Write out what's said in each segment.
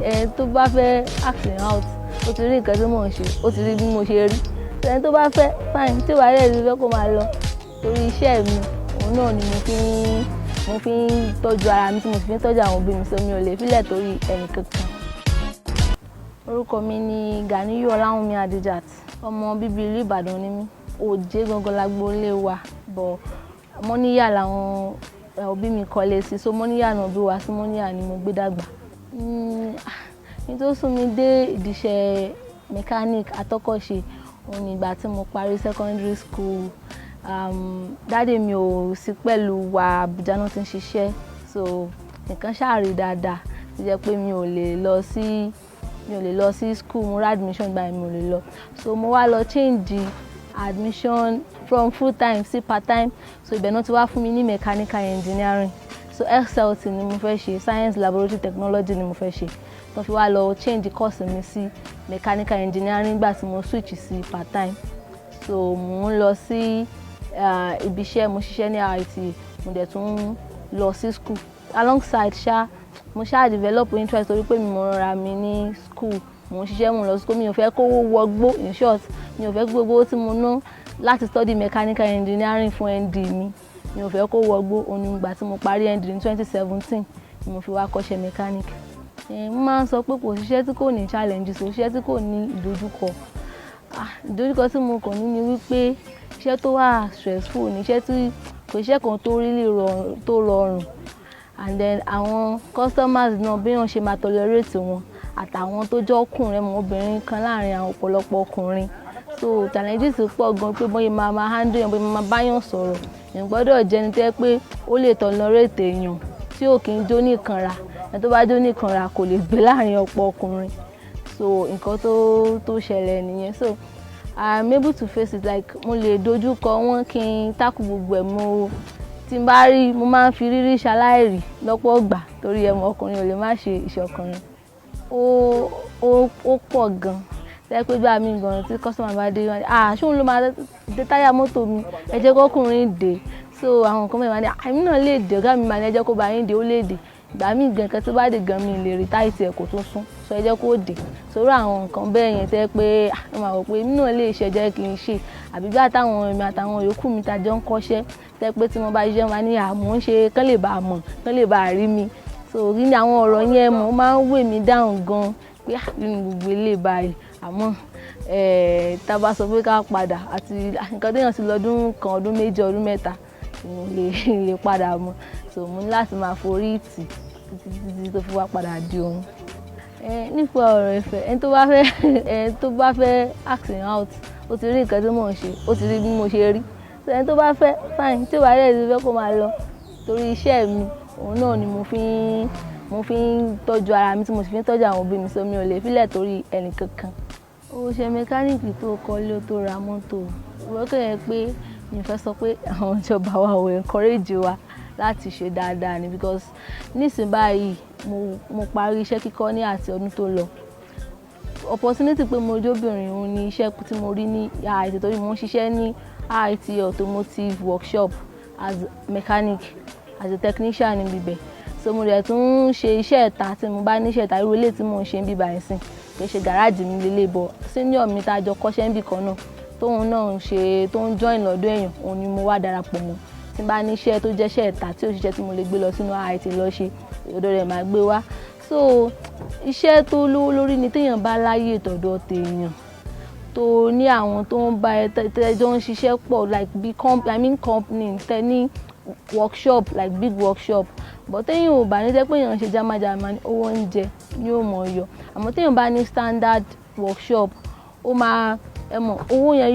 Ẹni tó bá fẹ́ ask me out, ó ti rí nǹkan tí mò ń ṣe, ó ti rí bí mo ṣe rí. Ẹni tó bá fẹ́, fine. Tí ò bá dẹ̀ ti fẹ́, kó máa lọ, torí iṣẹ́ mi, òun náà ni mo fi ń tọ́jú ara mi, tí mo sì fi ń tọ́jú àwọn òbí mi, so mi ò lè fílẹ̀ torí ẹnì kankan. Orúkọ mi ni Ganiyu Ọláwùnmí Adijat. Ọmọ bíbí ìlú Ìbàdàn ni mí. Òjé gangan lágboolé wa, but Mọ́níyà làwọn òbí mi kọ́lé sí, so Mọ́níyà náà bí wa sí, Mọ́níyà ni mo gbé dàgbà. Ní tó sún mi dé ìdí iṣẹ́ mechanic atọ́kọ̀ṣe, òun ni ìgbà tí mo parí secondary school. Daddy mi ò sí pẹ̀lú wa, Abuja náà tí ń ṣiṣẹ́, so nǹkan ṣáà rí dáadáa tó jẹ́ pé mi ò lè lọ sí school. Mo rí admission ìgbà yẹn, mi ò lè lọ, so mo wá lọ change admission from full time sí part time. So ibẹ̀ náà ti wá fún mi ní mechanical engineering. So SLT ni mo fẹ́ ṣe, science laboratory technology ni mo fẹ́ ṣe, tó fi wá lọ change course mi sí mechanical engineering nígbà tí mo switch sí part time. So mo ń lọ sí ibi iṣẹ́, mo ṣiṣẹ́ ní IT, mo dẹ̀ tún lọ sí school alongside ṣá. Mo ṣáà develop interest torí pé mi mo rọra mi ní school, mo ń ṣiṣẹ́, mo ń lọ school. Mi ò fẹ́ kówó wọgbó. In short, mi ò fẹ́ gbogbo owó tí mo ná láti study mechanical engineering fún ND mi, mi ò fẹ́ kó wọgbó. Òun ni ìgbà tí mo parí ND ní 2017 ni mo fi wá kọ́ṣẹ́ mechanic. Mo máa ń sọ pé kò síṣẹ́ tí kò ní challenges, kò síṣẹ́ tí kò ní ìdojúkọ. Ìdojúkọ tí mo kàn ní ni wípé iṣẹ́ tó wà stressful ni iṣẹ́ tí kò iṣẹ́ kan tó really rọrùn, tó rọrùn. And then àwọn customers náà, bí wọ́n ṣe máa tolerate wọn, àtàwọn tó jẹ́ ọkùnrin mọ́ obìnrin kan láàrin àwọn ọ̀pọ̀lọpọ̀ ọkùnrin. So challenges pọ̀ gan, pé bóyá máa máa handle èèyàn, bóyá máa báyàn sọ̀rọ̀. Èèyàn gbọ́dọ̀ jẹ́ ẹni tó jẹ́ pé ó lè tolerate èèyàn, tí ò kí ń jó ní ìkanra. Ẹni tó bá jó ní ìkanra kò lè gbé láàrin ọ̀pọ̀ ọkùnrin. So nǹkan tó ṣẹlẹ̀ nìyẹn. So I'm able to face it, like mo lè dojú kọ wọ́n, kí n tackle gbogbo ẹ̀. Mo tí n bá rí, mo máa ń fi rírí ṣaláìrí lọ́pọ̀ ìgbà, torí ẹ mọ̀, ọkùnrin ò lè má ṣe iṣẹ́ ọkùnrin. Ó pọ̀ gan tẹ́ pé gbà mí gan tí customer bá dé, wọ́n ní, "Ah, ṣé òun ló máa dé táyà mọ́tò mi? Ẹ jẹ́ kọ́kùnrin dé." So àwọn nǹkan mẹ́rin máa ní, "Àmì náà lè dé." Ọ̀gá mi máa ní, "Ẹ jẹ́ kó bá yín dé, ó lè dé." Ìgbà míì gan, nǹkan tó bá dé gan, mi lè rí tight ẹ̀ kó tún sún, so ẹ jẹ́ kó dé. Sórí àwọn nǹkan bẹ́ẹ̀ yẹn tẹ́ pé wọ́n máa wò pé èmi náà lè ṣe, jẹ́ kí n ṣe. Àbí bí àtàwọn èmi àtàwọn yòókù mi tá jọ ń kọ́ṣẹ́, tẹ́ pé tí mo bá ṣiṣẹ́, wọn ní àmọ́ ń ṣe kán lè bá a mọ̀, kán lè bá a rí mi. So rí ní àwọn ọ̀rọ̀ yẹn, mo máa ń weigh mi down gan pé nínú gbogbo ilé báyìí. Àmọ́ tá a bá sọ pé ká padà àti nǹkan téèyàn ti lọ́dún kan, ọdún 2, ọdún 3, mo lè padà mọ́. So mo ní láti máa forí tì títí títí tó fi wá padà di òun. Nípa ọ̀rọ̀ ìfẹ́, ẹni tó bá fẹ́ ask me out, ó ti rí nǹkan tí mò ń ṣe, ó ti rí bí mo ṣe rí. So ẹni tó bá fẹ́, fine. Tí ò bá dẹ̀ ti fẹ́, kó máa lọ, torí iṣẹ́ mi, òun náà ni mo fi ń tọ́jú ara mi, tí mo sì fi ń tọ́jú àwọn òbí mi, so mi ò lè fílẹ̀ torí ẹnì kankan. Ó ṣe mechanic tó kọ́lé, tó ra mọ́tò. Ìwọ kàn yẹ pé mi fẹ́ sọ pé àwọn ìjọba wa ò encourage wa láti ṣe dáadáa ni, because nísìnyí báyìí, mo parí iṣẹ́ kíkọ́ ní àti ọdún tó lọ. Opportunity pé mo jóbìnrin, òun ni iṣẹ́ tí mo rí ní IIT, torí mo ń ṣiṣẹ́ ní IIT automotive workshop as mechanic, as a technician níbi ibẹ̀. So mo dẹ̀ tún ń ṣe iṣẹ́ ìta. Tí mo bá ní iṣẹ́ ìta, irú ilé tí mò ń ṣe níbí báyìí sìn, kì í ṣe gáràjì mi lélẹ̀ bọ̀, senior mi tá a jọ kọ́ṣẹ́ níbì kan náà, tóun náà ń ṣe, tó ń join lọ́dọ̀ èèyàn, òun ni mo wá darapọ̀ mọ́. Tí n bá ní iṣẹ́ tó jẹ́ iṣẹ́ ìta tí ò ṣiṣẹ́ tí mo lè gbé lọ sínú IIT lọ ṣe, ọ̀dọ̀ rẹ̀ máa gbé wá. So iṣẹ́ tó lówó lórí ni téèyàn bá láyè tọ̀dọ̀ tèèyàn, tó ní àwọn tó ń bá ẹ tẹ́jọ́ ń ṣiṣẹ́ pọ̀, like big company, I mean company, tẹ ní workshop, like big workshop. But téèyàn ò bá ní, jẹ́ pé èèyàn ṣe jámájámá ní owó oúnjẹ ní ó mọ̀ yọ. Àmọ́ téèyàn bá ní standard workshop, ó máa, ẹ mọ̀, owó yẹn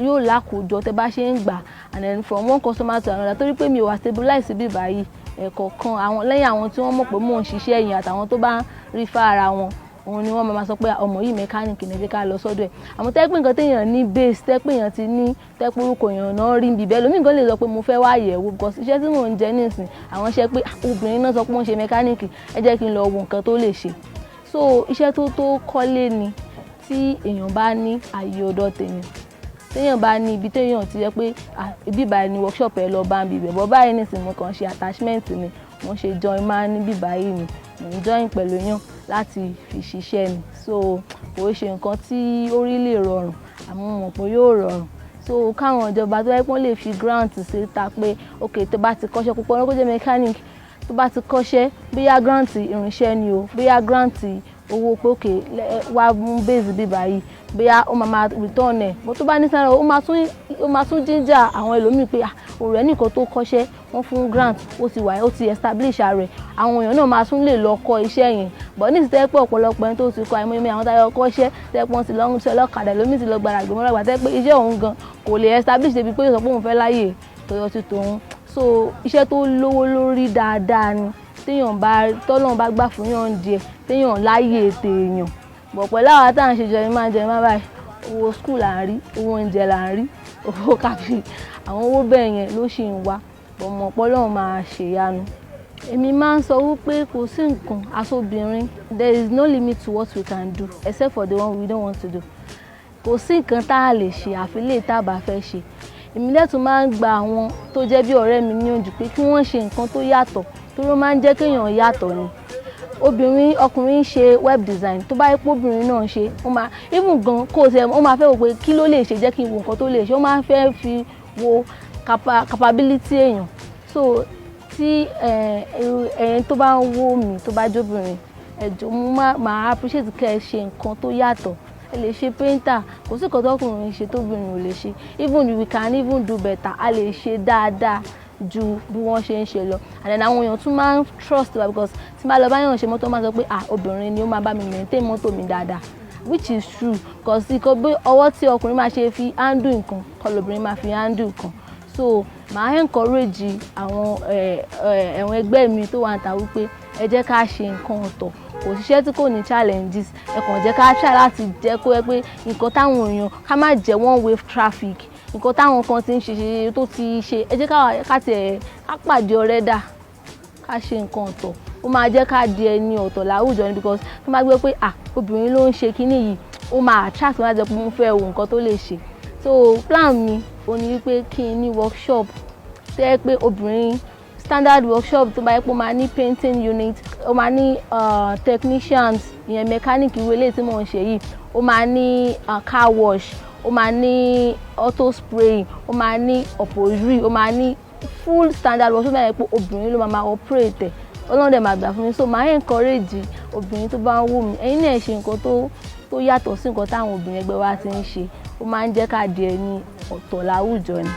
yóò lákòójọ tẹ bá ṣe ń gbà, and then from one customer to another. Torí pé mi ò wá stabilize bí báyìí, ẹ̀kọ̀ọ̀kan àwọn lẹ́yìn àwọn tí wọ́n mọ̀ pé mò ń ṣiṣẹ́ yẹn, àtàwọn tó bá rí fá ara wọn, òun ni wọ́n máa sọ pé ọmọ yìí, mechanic ní, ẹ jẹ́ ká lọ sọ́dọ̀ ẹ̀. Àmọ́ tẹ́ pé nǹkan téèyàn ní base, tẹ́ pé èèyàn ti ní, tẹ́ pé orúkọ èèyàn náà rí ibi bẹ́ẹ̀, lómi nǹkan lè sọ pé mo fẹ́ wá yẹ̀wò, because iṣẹ́ tí mò ń jẹ nísìn, àwọn iṣẹ́ pé obìnrin náà sọ pé wọ́n ṣe mechanic, ẹ jẹ́ kí n lọ wo nǹkan tó lè ṣe. So iṣẹ́ tó kọ́lé ni tí èèyàn bá ní ààyè ọ̀dọ̀ tèèyàn, téèyàn bá ní ibi téèyàn ti yẹ pé ibi báyìí ni workshop, ẹ lọ bá ń bibẹ̀ bọ́ báyìí nísìn. Mo kàn ṣe attachment ni, mo ṣe join man níbí báyìí ni, mo ń join pẹ̀lú èèyàn. Láti fi ṣiṣẹ́ ni. So kò ṣe nǹkan tí ó rí lè rọrùn, àmọ́ mo mọ̀ pé yóò rọrùn. So káwọn ìjọba tó yẹ pé wọ́n lè fi grant síta pé ok, tó bá ti kọ́ṣẹ́ púpọ̀ ní, kó jẹ́ mechanic, tó bá ti kọ́ṣẹ́, bóyá grant irinṣẹ́ ni o, bóyá grant owó pé ok, wá mú base bíbá yìí, bóyá ó máa return ẹ̀ bó tó bá ní sára, ó máa tún jíjà àwọn ẹlòmíì pé ah, ọ̀rẹ́ nìkan tó kọ́ṣẹ́, wọ́n fún grant, ó ti wà, ó ti establish ara rẹ̀, àwọn èèyàn náà máa tún lè lọ kọ́ iṣẹ́ yẹn. But ní ìsìtẹ́ pé ọ̀pọ̀lọpọ̀ ẹni tó ti kọ́, àìmọye àwọn táyọ̀ kọ́ṣẹ́ tẹ́ pé wọ́n ti lọ ń ṣe ọlọ́kadà, lómi ti lọ gbàrà gbé mọ́ra gbà tẹ́ pé iṣẹ́ òun gan kò lè establish débi pé yóò sọ pé òun fẹ́ láyè tọyọ ti tòun. So iṣẹ́ tó lówó lórí dáadáa ni téèyàn bá, tọ́lọ́run bá gbà fún yàn díẹ̀, téèyàn láyè téèyàn bọ̀ pẹ̀lú àwọn tá à ń ṣe jẹun máa jẹun máa báyìí. Owó school là ń rí, owó oúnjẹ là ń rí, owó káfí, àwọn owó bẹ́ẹ̀ yẹn ló ṣì ń wá bọ̀ mọ̀ pé Ọlọ́run máa ṣèyanu. Èmi máa ń sọ wípé kò sí nǹkan aṣọ́bìnrin, there is no limit to what we can do except for the one we don't want to do. Kò sí nǹkan tá a lè ṣe àfi lè tá a bá fẹ́ ṣe. Èmi lẹ́tùn máa ń gba àwọn tó jẹ́ bí ọ̀rẹ́ mi níyànjú pé kí wọ́n ṣe nǹkan tó yàtọ̀, tó ló máa ń jẹ́ kéèyàn yàtọ̀ ni. Obìnrin, ọkùnrin ń ṣe web design, tó bá yẹ pé obìnrin náà ń ṣe, ó máa even gan kó o ṣe, ó máa fẹ́ wò pé kí ló lè ṣe, jẹ́ kí n wo nǹkan tó lè ṣe. Ó máa ń fẹ́ fi wo capability èèyàn. So tí ẹ̀yin tó bá ń wò mí, tó bá jóbìnrin, ẹ jọ̀ọ́, mo máa appreciate kẹ́ ẹ ṣe nǹkan tó yàtọ̀. Ẹ lè ṣe painter, kò sí nǹkan tọkùnrin ṣe tóbìnrin ò lè ṣe. Even we can even do better, a lè ṣe dáadáa ju bí wọ́n ṣe ń ṣe lọ. And then àwọn èèyàn tún máa ń trust wa, because tí n bá lọ bá yàn ṣe mọ́tò, máa sọ pé ah, obìnrin ni ó máa bá mi maintain mọ́tò mi dáadáa, which is true, because ikọ̀ bí ọwọ́ tí ọkùnrin máa ṣe fi handle nǹkan kọ́ lóbìnrin máa fi handle nǹkan. So màá encourage àwọn ẹ̀wọ̀n ẹgbẹ́ mi tó wà níta wípé ẹ jẹ́ ká ṣe nǹkan ọ̀tọ̀. Kò síṣẹ́ tí kò ní challenges. Ẹ kàn jẹ́ ká try láti jẹ́ kó yẹ pé nǹkan táwọn èèyàn, ká má jẹ́ one way traffic. Nǹkan táwọn kan ti ń ṣe ṣe tó ti ṣe, ẹ jẹ́ ká tiẹ̀ ká pàdé ọ̀rẹ́ dà, ká ṣe nǹkan ọ̀tọ̀. Ó máa jẹ́ ká di ẹni ọ̀tọ̀ láwùjọ ni, because tó máa gbé pé ah, obìnrin ló ń ṣe kinní yìí, ó máa attract wọn láti jẹ́ pé mo fẹ́ wo nǹkan tó lè ṣe. So plan mi ò ní wípé kí n ní workshop tó yẹ pé obìnrin, standard workshop tó bá yẹ pé ó máa ní painting unit, ó máa ní technicians, ìyẹn mechanic, ìwé eléyìí tí mò ń ṣe yìí, ó máa ní car wash, ó máa ní auto spraying, ó máa ní upholstery, ó máa ní full standard workshop tó bá yẹ pé obìnrin ló máa operate ẹ̀. Ọlọ́run dẹ̀ máa gbà fún mi. So màá encourage obìnrin tó bá ń wò mí, ẹ̀yin náà, ṣe nǹkan tó yàtọ̀ sí nǹkan táwọn obìnrin ẹgbẹ́ wa ti ń ṣe. Ó máa ń jẹ́ ká di ẹni ọ̀tọ̀ láwùjọ ni.